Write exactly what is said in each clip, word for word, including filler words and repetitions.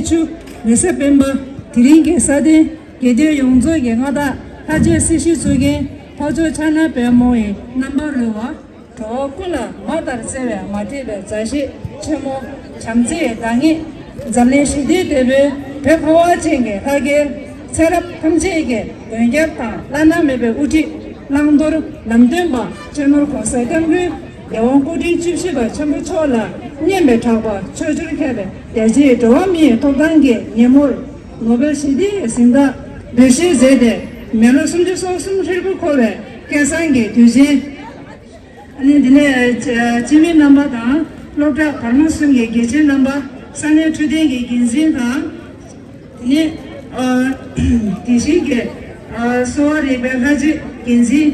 ཆུ། མི་ས་སྤེན་པ། དེ་རིང་གི་ས་སྟེང་དགེ་འདུན་ཡོངས་རྫོགས་ཀྱི་མངའ་བདག་ལྷ་རྗེ་སྲིད་ཞིའི་གཙུག་རྒྱན་འཕགས་མཆོག་ཕྱག་ན་པདྨོ་ཡི་རྣམ་པར་རོལ་བ། འགྲོ་བ་ཀུན་ལ་མ་ལྟར་བརྩེ་བའི་མ་ཐེག་པའི་མཛའ་བཤེས་ཆེན་མོ་བྱམས་བརྩེའི་བདག་ཉིད། འཛམ་གླིང་ཞི་བདེའི་དེད་དཔོན་བོད་ཁ་བ་ཅན་གྱི་ལྷ་སྐལ་ཚེ་རབས་ཐམས་ཅད་ཀྱི་མགོན་སྐྱབས་དང་བླ་ན་མེད་པའི་དབུ་ཁྲིད་བླང་དོར་ལམ་སྟོན་པ་སྤྱི་ནོར་༸གོང་ས་༸སྐྱབས་མགོན་༸རྒྱལ་དབང་སྐུ་ཕྲེང་བཅུ་བཞི་པ་ཆེན་པོ་མཆོག་ལ་སྙན་པའི་གྲགས་པ་ཕྱོགས་བཅུར་ཁྱབ་པའི་རྒྱ་ཆེའི་འགྲོ་བ་མིའི་ཐོབ་ཐང་གི་ཉིན་མོར་ནོ་བེལ་ཞི་བདེའི་གཟེངས་རྟགས་འབུལ་བཞེས་མཛད་དེ་མི་ལོ་སུམ་ཅུ་སོ་གསུམ་ཧྲིལ་པོ་འཁོར་བའི་སྐལ་བཟང་གི་དུས་ཆེན། ཨ་ནི་འདི་ནས་ཨ་སྤྱི་མི་རྣམ་པ་དང་སློབ་གྲྭ་བར་མ་གསུམ་གྱི་དགེ་ཆེ་རྣམ་པ། ས་གནས་འཕྲོད་བསྟེན་གྱི་འགན་འཛིན་དང་། དེ་ནས་ཨ་དེ་བཞིན་གྱི་ཨ་གསོ་བ་རིག་པའི་ལྷ་རྗེ་འགན་འཛིན།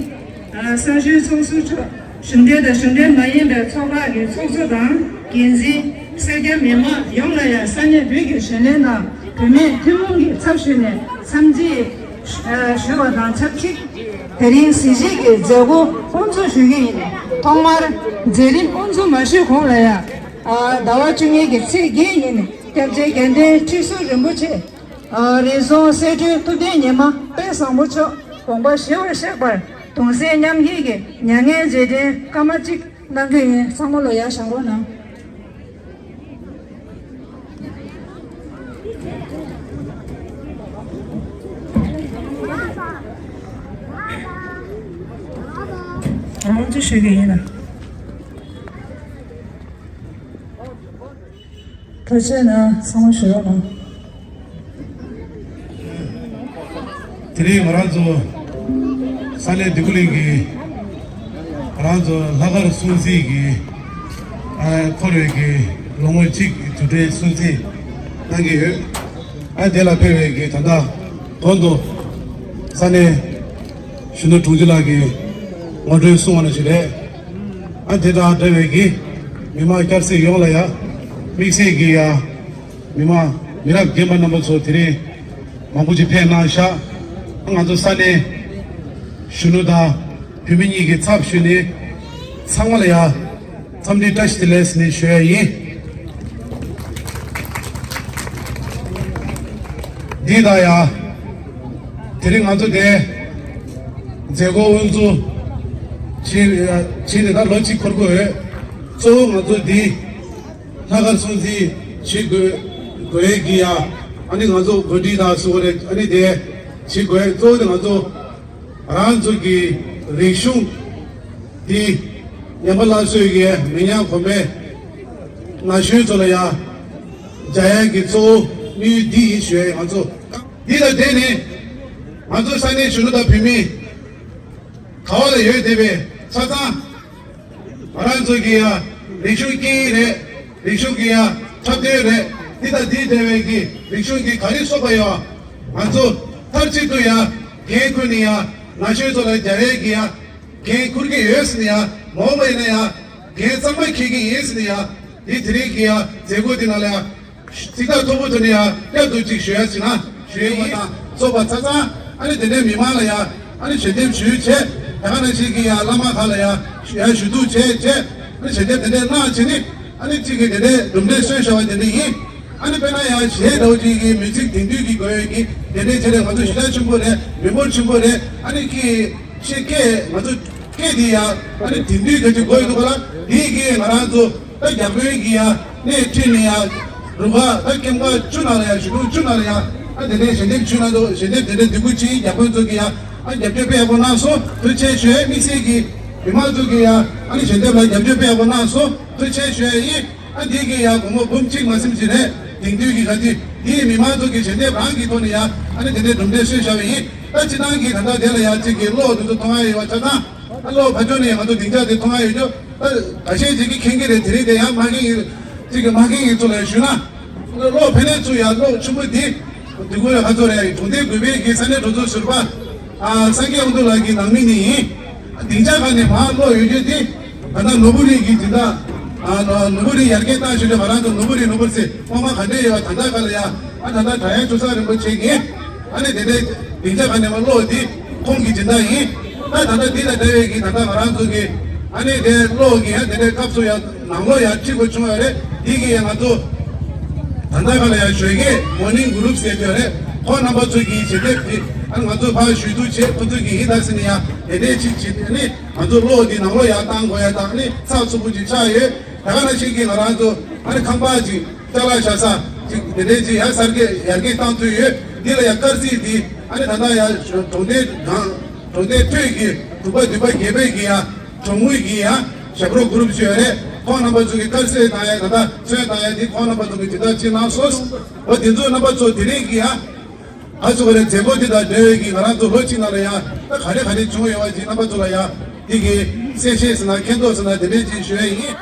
ཨ་གསར་ཤོས་ཚོགས་ཟུར་ཚོ་གཞུང་འབྲེལ་དང་གཞུང་འབྲེལ་མ་ཡིན་པའི་ཚོགས་ཁག་གི་ཚོགས་གཙོ་དང་འགན་འཛིན། སེར་སྐྱ་མི་མང་ཡོངས་ལ་ཡང་ས་གནས་བོད་ཀྱི་གཞོན་ལྷན་དང་བུད་མེད་ཐུན་མོང་གི་ཚབ་ཞུས་ནས་འཚམས་འདྲི་ཞུ་བ་དང་ཆབས་ཅིག་དེ་རིང་གཟི་བརྗིད་ཀྱི་མཛད་སྒོ་དབུ་འཛུགས་ཞུ་གི་ཡིན། ཐོག་མར་མཛད་རིམ་དབུ་འཛུགས་མ་ཞུས་གོང་ལ་ཡང་ཟླ་བ་བཅུ་གཉིས་ཀྱི་ཚེས་བརྒྱད་ཉིན་སྐྱབས་རྗེ་དགེ་འདུན་ཁྲི་ཟུར་རིན་པོ་ཆེ་རེས་གཟུངས་གསེར་སྒྲོན་ཐུབ་བསྟན་ཉི་མ་དཔལ་བཟང་པོ་མཆོག་དགོངས་པ་ཞི་བར་གཤེགས་པར་གདུང་སེམས་མཉམ་སྐྱེད་ཀྱི་མྱ་ངན་རྗེས་དྲན་སྐར་མ་གཅིག་གནང་གི་ཡིན། ཚང་མ་ལོ་ཡར་བཞེངས་རོགས་གནང་། ཨང་ཅི་ཞུ་གི་ཡིན་ན། ཐུགས་རྗེ་གནང་། ཚང་མ་ཞུ་རོགས་གནང་། དེ་རིང་ང་རང་ཚོ་ས་གནས་འདི་ཁུ་ལིང་གི་ང་རང་ཚོ་ལྷག་དཀར་སྲུང་བརྩི་གི་ཨ་འཁོར་བའི་གི་ལོ་ངོ་གཅིག་གི་དུས་དྲན་སྲུང་བརྩི་གནང་གི་ཡོད། ཨ་དེ་ལ་ཕེབས་པའི་གི་ད་ལྟ་དོན་དུ་ས་གནས་གཞོན་ནུ་དྲུང་ཆེ་ལགས་ཀྱིས་ངོ་སྤྲོད་གསུང་བ་ནང་བཞིན་རེད། ཨ་དེ་དང་འབྲེལ་བའི་གི་མི་མང་སྐྱབས་སེར་ཡོངས་ལ་ཡ་དམིགས་བསལ་གྱི་ཡ། མི་མང་མི་རབས་རྒན་པ་རྣམ་པ་ཚོ་དེ་རིང་མང་པོ་ཅིག་ཕེབས་གནང་ཤག་ང་ཚོ་ས་གནས་གཞོན་ནུ་དང་བུད་མེད་གཉིས་ཀྱི་ཚབ་ཞུས་ནས་ཚང་མ་ལ་ཡ་འཚམས་འདྲི་བཀྲ་ཤིས་བདེ་ལེགས་ཟེར་ནས་ཞུ་ཡ་ཡིན། འདི་དང་ཡ་དེ་རིང་ང་ཚོ་དེ་མཛད་སྒོ་དབུ་འཛུགས་བྱས་བྱས་ནས་ད་ལོ་གཅིག་འཁོར་གྱི་ཡོད། གཙོ་བོ་ང་ཚོ་འདི། ལྷག་དཀར་སྲུང་བརྩི་བྱེད་དགོས་དགོས་ཀྱི་ཡ། ཨ་ནི་ང་ཚོ་གོ་སྒྲིག་དང་སུ་རེད། ཨ་ནི་དེ་བྱེད་དགོས། གཙོ་བོ་དེ་ང་ཚོ་རང་ཚོ་གི་རིག་གཞུང་འདི་ཉམས་པ་སླར་གསོའི་གི་མི་ཉམས་གོང་འཕེལ་ན་གཞོན་ཚོ་ལ་ཡ་སྦྱར་ཡ་གི་གཙོ་བོ་དམིགས་ཡུལ་འདི་ཡིན་ཞུ་ཡ་ཡིན། ང་ཚོ་འདི་ལ་བརྟེན་ནས་ང་ཚོ་ས་གནས་གཞོན་ནུ་དང་བུད་མེད་ག་བ་ལ་ཡོད་བསྡད་པའི་ཆ་ཚང་། ང་རང་ཚོ་གི་ཡ་རིག་གཞུང་སྐད་ཡིག་རེད། རིག་གཞུང་གི་ཡ་འཁྲབ་སྟོན་རེད། འདི་དང་འདི་འབྲེལ་བའི་གི་རིག་གཞུང་གི་ག་རེ་གསོག་པ་ཡོད། ང་ཚོ་མཐའ་གཅིག་ཏུ་ཡ་འགན་ཁུར་ནས་ཡ་ན་གཞོན་ཚོ་ལ་སྦྱར་ཡས་ཀྱི་ཡ་འགན་འཁུར་གྱི་ཡོད་ཟེར་ནས་ཡ། མ་འོངས་པ་ཡིན་ན་ཡ་འགན་གཙང་མ་འཁྱེར་གྱི་ཡིན་ཟེར་ནས་ཡ། འདི་དེ་རིང་གི་ཡ་མཛད་སྒོ་འདི་ནང་ལ་ཡ། ཚིག་ཐག་ཐོག་པོ་དེ་ནས་ཡ་བསྐྱར་དུ་ཅིག་ཞུ་ཡ་ཅིག་ན་ཞུ་ཡ་ཡིན། དང་ཚོགས་པ་ཚང་ཚང་ཨ་ནི་དེ་འདྲའི་མི་མང་ལ་ཡ་ཨ་ནི་ཞལ་འདེབས་ཞུས་བྱས། ད་ག་ནང་བཞིན་གྱི་ཡ་བླ་མ་ཁག་ལ་ཡ་ཞུ་ཡ་ཞུ་གཏུག་བྱས་བྱས། ཨ་ནི་ཞལ་འདེབས་དེ་འདྲའི་གནང་བྱས་ནི་ཨ་ནི་གཅིག་གི་དེ་འདྲའི་གྲུབ་འབྲས་སོན་བཞག་པ་དེ་འདྲ་ཡིན། ཨ་ནི་དཔེར་ན་ཡ་གཞས་འདྲ་བོ་ཅིག་གི་མི་ཚིག་དེང་དུས་ཀྱི་དགོས་ཡོད་ཀྱི་དེ་འདྲའི་བྱས་ནས་ང་ཚོ་གཞི་རྒྱ་ཆེན་པོ་རེད། མི་འབོར་ཆེན་པོ་རེད། ཨ་ནི་ཀྱི་ཤེས་སྐད་ང་ཚོ་སྐད་དེ་ཡ་ཨ་ནི་དེང་དུས་ག་ཅིག་དགོས་ཡོད་འདུག་ག་ལ། དེ་ཡི་གི་ང་རང་ཚོ། ད་རྒྱ་དཔོན་གྱི་ཡ་སྣེ་ཁྲིད་ནས་ཡ་རུ་ཁག་ད་ཀེམ་ཁག་བཅུ་ནང་ལ་ཡ་གཞོན་ནུ་བཅུ་ནང་ལ་ཡ་ཨ་དེ་འདྲའི་ཞལ་འདེབས་ཞུས་གནང་འདུག་ཞལ་འདེབས་དེ་འདྲའི་འདི་གུ་ཅིག་རྒྱ་དཔོན་ཚོ་གི་ཡ་ཨ་རྒྱབ་སྐྱོར་དཔེ་ཡག་པོ་གནང་སོང་། ཐུགས་རྗེ་ཆེ་ཞུ་ཡས། དམིགས་བསལ་གྱི་མི་མང་ཚོ་གི་ཡ་ཨ་ནི་ཞལ་འདེབས་ལ་རྒྱབ་སྐྱོར་དཔེ་ཡག་པོ་གནང་སོང་། ཐུགས་རྗེ་ཆེ་ཞུ་ཡས་ཡིན། ཨ་འདི་གི་ཡ་སྒོར་མོ་འབུམ་གཅིག་མ་ཟིན་ཞིག་རེད། དེང་དུས་ཀྱི་ག་དུས་འདིའི་མི་མང་ཚོ་གི་ཞལ་འདེབས་རང་གི་ཐོག་ནས་ཡ་ཨ་ནི་དེ་འདྲའི་གྲུབ་འབྲས་སོན་བཞག་པ་ཡིན། ད་སྤྱི་བཏང་གི་ད་ལྟ་དེ་ལ་ཡ་གཅིག་གི་གློག་དེ་ཚོ་མཐོང་ཡ་ཡོད་པ་ཆ་ཚང་། ཨ་གློག་ཕར་ཕྱོགས་ནས་ང་ཚོ་སྡིངས་ཆ་དེ་མཐོང་ཡ་ཡོད་ཅོག་ད་ཁ་ཤས་ཅིག་གིས་མཁྱེན་གྱི་རེད། དེ་རིང་དེ་ཡང་མ་མཁྱེན་གྱི་ཅིག་གིས་མ་མཁྱེན་གྱི་ཚོ་ལ་ཞུས་ན། གློག་ཕན་ནས་ཚུར་ཡར་གློག་ཆེན་པོ་འདི་འདི་གུ་ལ་ཁ་ཚོ་རེད། གྲོང་སྡེ་དགུ་པའི་གི་ས་གནས་གྲོང་ཚོ་ཟུར་པ་ཨ་སངས་རྒྱས་དབང་འདུས་ལགས་ཀྱི་ནང་མི་ནས་ཡིན། སྡིངས་ཆ་ཁ་ནས་མར་གློག་ཡོད་རྒྱུ་དེ་ད་ལྟ་ནོར་བུ་རི་གི་སྦྱིན་བདག་ཨ་ནོར་བུ་རི་ཡར་རྒྱས་བཏང་ཞུ་རྒྱུ་ང་རང་ཚོ་ནོར་བུ་རི་ནོར་བུ་རྩེ་དབང་མ་ག་འདྲས་ཡོད་པ་ད་ལྟ་ག་ལ་ཡ་ཨ་ད་ལྟ་དྲ་ཡང་ཆུ་བཟང་རིན་པོ་ཆེ་གིས་ཨ་ནི་དེ་འདྲའི་སྡིངས་ཆ་ཁ་ནས་མར་གློག་འདི་ཁོང་གི་སྦྱིན་བདག་ཡིན། ད་ད་ལྟ་འདི་ལ་བསྡད་པའི་གི་ད་ལྟ་ང་རང་ཚོ་གི་ཨ་ནི་དེ་གློག་གི་ཡང་དེ་འདྲའི་སྐབས་སུ་ཡང་ནང་ལོགས་ཡང་ཁྲིད་དགོས་བྱུང་བ་རེད། འདི་གི་ཡང་ང་ཚོ་ ད་ལྟ་ག་ལ་ཡང་ཞོལ་གྱི་མོ་ནིང་གུ་རུབ་ཟེར་དུས་རེད། ཁོང་རྣམ་པ་ཚོ་གིས་བྱེད་དེབ་འདི་ཨ་ང་ཚོ་ཕར་ཞུ་གཏུག་བྱེད། ཁོ་ཚོ་གིས་ཡིད་ད་ཟིན་ནས་ཡང་དེ་འདྲས་ཅིག་བྱེད་དེ་ནི་ང་ཚོ་གློག་འདི་ནང་ལོགས་ཡར་བཏང་དགོས་ཡ་དང་ནི་ཚགས་ཚུད་པོ་ཅིག་ཆགས་ཡོད། ད་ག་ནང་བཞིན་གྱི་ང་རང་ཚོ་ཨ་ནི་ཁང་པ་ཅིག་ཅ་ལག་བཞག་ས་ཅིག་དེ་འདྲས་ཅིག་ཡར་གསར་བསྐོས་ཡར་རྒྱས་བཏང་ཐུབ་ཡོད། འདི་ལ་ཡང་དཀར་རྩིས་འདི་ཨ་ནི་ད་ལྟ་ཡང་གྲོང་སྡེ་གྲོང་སྡེ་ཁྲོད་ཀྱི་དྲུག་པ་བདུན་པ་བརྒྱད་པའི་གི་ཡང་གྲོང་མི་གི་ཡང་ཞབས་བྲོ་གུ་རུབ་ཅིག་ཡོད་རེད། ཁོང་རྣམ་པ་ཚོ་གི་དཀར་རྩིས་བཏང་ཡ་ད་ལྟ་ཚོན་བཏང་ཡ་འདི་ཁོང་རྣམ་པ་ཚོ་གི་ཇི་ལྟར་ཅིག་གནང་སོང་། འོ་དེ་ཚོ་རྣམ་པ་ཚོ་དེ་རིང་གི་ཡང་ཨ་ཚོ་ག་རེ་མཛད་སྒོ་འདི་དང་འབྲེལ་བའི་གི་ང་རང་ཚོ་ལོ་གཅིག་ནང་ལ་ཡང་ད་ག་རེ་ག་རེ་བྱུང་ཡོད་པ་ཅིག་རྣམ་པ་ཚོ་ལ་ཡང་འདི་གི་གསལ་བཤད་ཟེར་ན་མཁྱེན་རྟོགས་ཟེར་ན་དེ་འདྲས་ཅིག་ཞུ་ཡ་ཡིན།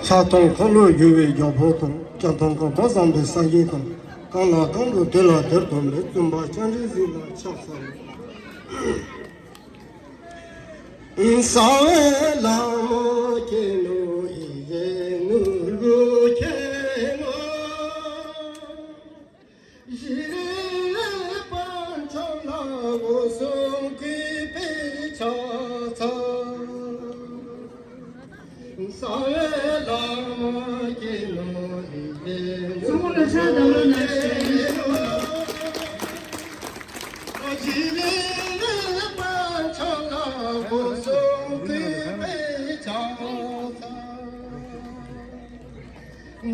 ཕྱག་སྟོང་འཁོར་ལོས་སྒྱུར་བའི་རྒྱལ་པོ་དང་། སྐྱ་ཐང་གང་དག་བསམ་པའི་སངས་རྒྱས་དང་། གང་ལ་གང་འདུལ་དེ་ལ་དེར་སྟོན་པའི། བཙུན་པ་སྤྱན་རས་གཟིགས་ལ་ཕྱག་འཚལ་ལོ། གསང་བའི་ལྷ་མོ་མཁྱེན་ནོ། ཡེ་ཤེས་ནོར་བུ་མཁྱེན་ནོ། གཞི་དཔལ་འཁོར་ལ་སྒོ་གསུམ་གུས་པས་ཕྱག་འཚལ། གསང་བའི་ལྷ་མོ་མཁྱེན་ནོ། ཡེ་ཤེས་ནོར་བུ་མཁྱེན་ནོ། གཞི་དཔལ་འཁོར་ལ་སྒོ་གསུམ་གུས་པས་ཕྱག་འཚལ།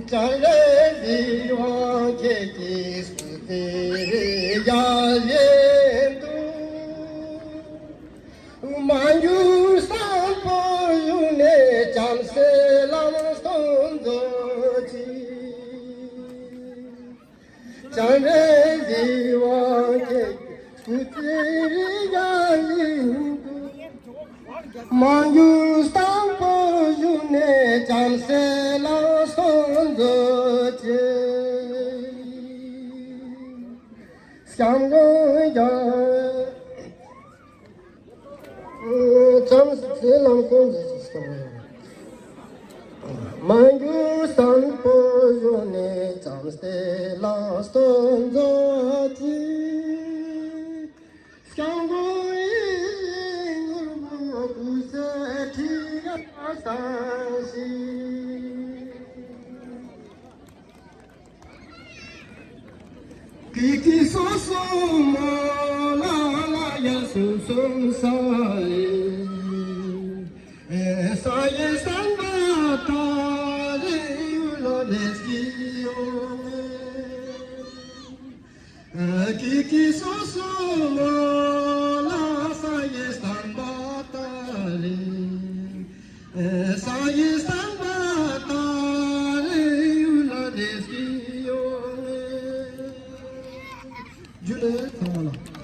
སྤྱན་རས་གཟིགས་དབང་ཁྱེད་ཀྱི་སྐུ་ཚེ་ཡང་ཡུན་དུ། མ་གྱུར་སངས་པའི་གཞུང་ནས་བྱམས་བརྩེའི་ལམ་སྟོན་མཛོད་ཅིག། སྤྱན་རས་གཟིགས་དབང་ཁྱེད་ཀྱི་སྐུ་ཚེ་ཡང་ཡུན་དུ། མ་གྱུར་སངས་པའི་གཞུང་ནས་བྱམས་བརྩེའི་ལམ་སྟོན་མཛོད་ཅིག། སྐྱབས་མགོན་རྒྱལ། བྱམས་བརྩེའི་ལམ་སྟོན་མཛོད་ཅིག། མ་གྱུར་སངས་པའི་གཞུང་ནས་བྱམས་བརྩེའི་ལམ་སྟོན་མཛོད་ཅིག། སྐྱབས་མགོན་ཡིད་བཞིན་ནོར་བུ་སྐུ་ཚེ་ཁྲི་ཡང་བཟང་ཞིག། ཀི་ཀི་སོ་སོ་མོ་ལ་ལ་ཡ་སོ་སོ་ས་ཡི་ས་ཡི་སན་བ་ཏ་རེ་ཡུ་ལོ་ནེ་སི་ཡོ་ཀི་ཀི་སོ་སོ་མོ་ལ་ས་ཡི་སན་བ་ཏ་རེ། ས་ཡི་སན་བ་ཏ་རེ་ཡུ་ལ་ནེ་སི་ཡོ་ནེ། ཇུ་ལེ་ཚང་མ་ལ།